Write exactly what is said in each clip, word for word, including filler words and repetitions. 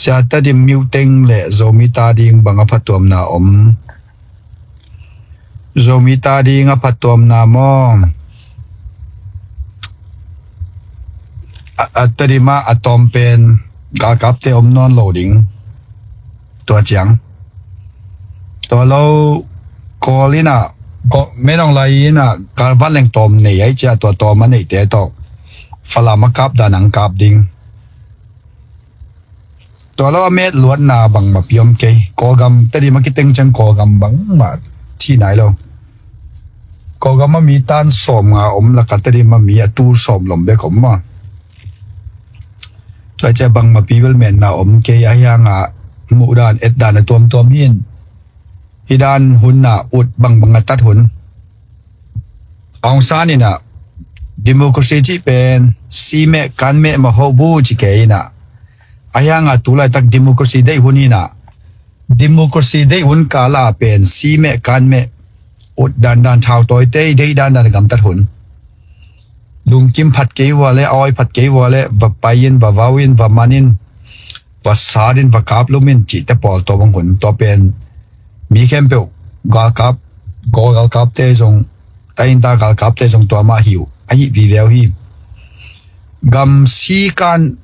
Tua Tedim miuteng le Zomi ta ding bang a phattuamna om? Zomi ta ding a phattuamna maw? A, a Tedim ah a tawm pen galkapte om nawn lo ding. Tua ciang tua lo Kawl in ah, Kawl, Min Aung Hlaing in ah galvan leng tawm nei ai cia, tua tawm a neihte tawh Falam a kap dan ang kap ding. Tua lo a met luatna bangmah pi om kei. Kawlgam Tedim a kiteng ciang Kawlgam bangmah thi nai lo. Kawlgam a mi tan sawmnga om laka Tedim a mi a tul sawm lom bek om maw? Tua ciah bangmah pi bel metna om kei, ahi hanga muhdan etdan a tuamtuam hin. Hi dan hun ah ut bangbang a tat hun. Aung San in ah democracy cih pen si meh kan meh mah hoh bu ci kei in ah, ahi hanga tu laitak democracy deih hun hi in ah, democracy deih hun kala pen si meh kan meh ut dandan, thau tawite i deih dandan a gamtat hun. Lungkim phat kei vua le, awi phat kei vua le, va pai in, va vau in, va man in, va sat in, va kap lum in cihte pawl tua bang hun. Tua pen mi khempeuh galkap, Kawl galkapte zong, tainta galkapte zong tua mah hi uh, ahi vive uh hi. Gam si kan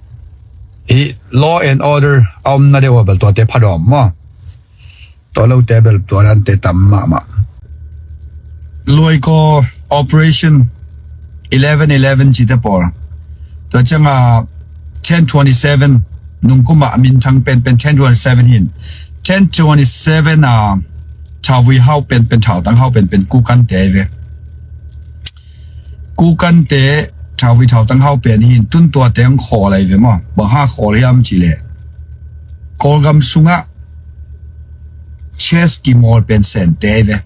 hi, law and order a omna deuh a bel tuate phadawm maw? Tua lote bel tua dante tam mahmah. Luaikaw Operation eleven eleven cihte pawl. Tua cianga ten twenty seven, nungkuma minthang penpen ten twenty seven hin. Ten twenty seven a thauvui hau penpen, thautang hau penpen kukante ai ve. Kukante thauvui thautang hau pen hin, tun tuate ang khawl ai ve maw? Bang ha khawl hiam cih leh Kawlgam sungah chest kimawl pen Sente ai ve.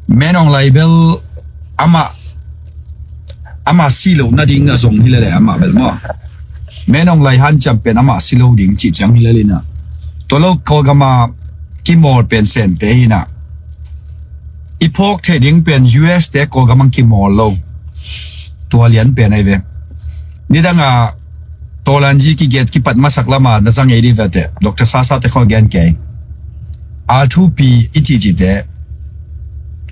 Min Aung Hlaing bel amah, amah si loh nading a zong hi lele amah bel maw? Min Aung Hlaing hanciam pen amah si lo ding cih ciang hi lele in ah. Tua lo Kawlgam a kimawl pen Sente hi in ah. I phawk theih ding pen U S te Kawlgam ang kimawl lo. Tua lian pen ai ve. Nidang a Tawlanji kiget kipat masak lama na zang ei dih vete, Doctor Sasa te khaw gen kei. R two P i cihcihte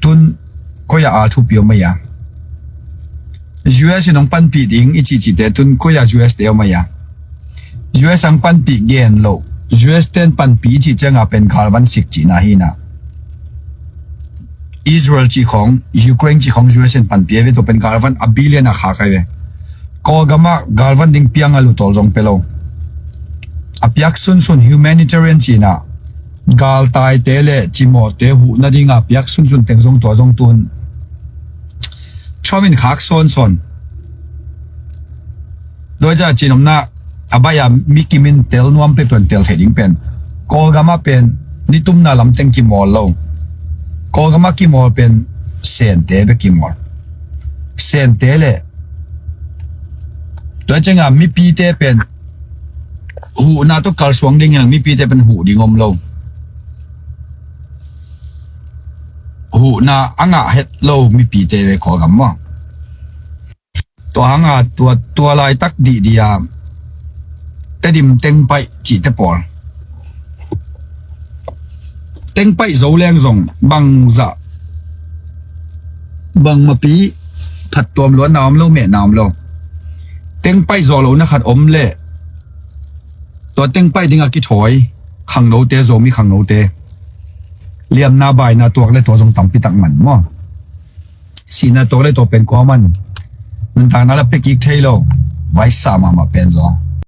tun koi a R two P om ai a? U S in hong panpih ding i cihcihte tun koi a U S te om ai a? U S ang panpih gen lo. U S ten panpih i cih cianga pen galvan sik cihna hi in ah. Israel cih khawng, Ukraine cih khawng U S in panpih ai ve, tua pen galvan a billion a khak ai ve. Kawlgam ah galvan ding piang a lutawl zong pe lo. A piak sunsun humanitarian cihna, galtaite le cimawhte huh nadinga piak sunsun teng zong tua zong tun Trump in khak sawnsawn. Tua ciah cinomna a baih a mi kimin tel nuam peuhpeuh in tel theih ding pen Kawlgam ah pen nitumna lamteng kimawl lo. Kawlgam ah kimawl pen Sente bek kimawl. Sente le tua cianga mipite pen huhna tawh kalsuang ding in mipite pen huh ding om lo. Huhna a ngah het lo mipite ve Kawlgam maw? Tua hanga tua, tua laitak dihdih a Tedim tengpaih cihte pawl. Tengpaih zo leng zong bangzah, bangmapi phattuam luatna om lo, mehna om lo. Tengpaih zawh lohna khat om leh tua tengpaih dinga kithawi khangnote, Zomi khangnote liamna baina tuak le tua zong tampi tak man maw? Sihna tuak le tua pen kua man? Nuntakna la pia kik thei lo. Vaisa mahmah pen zaw.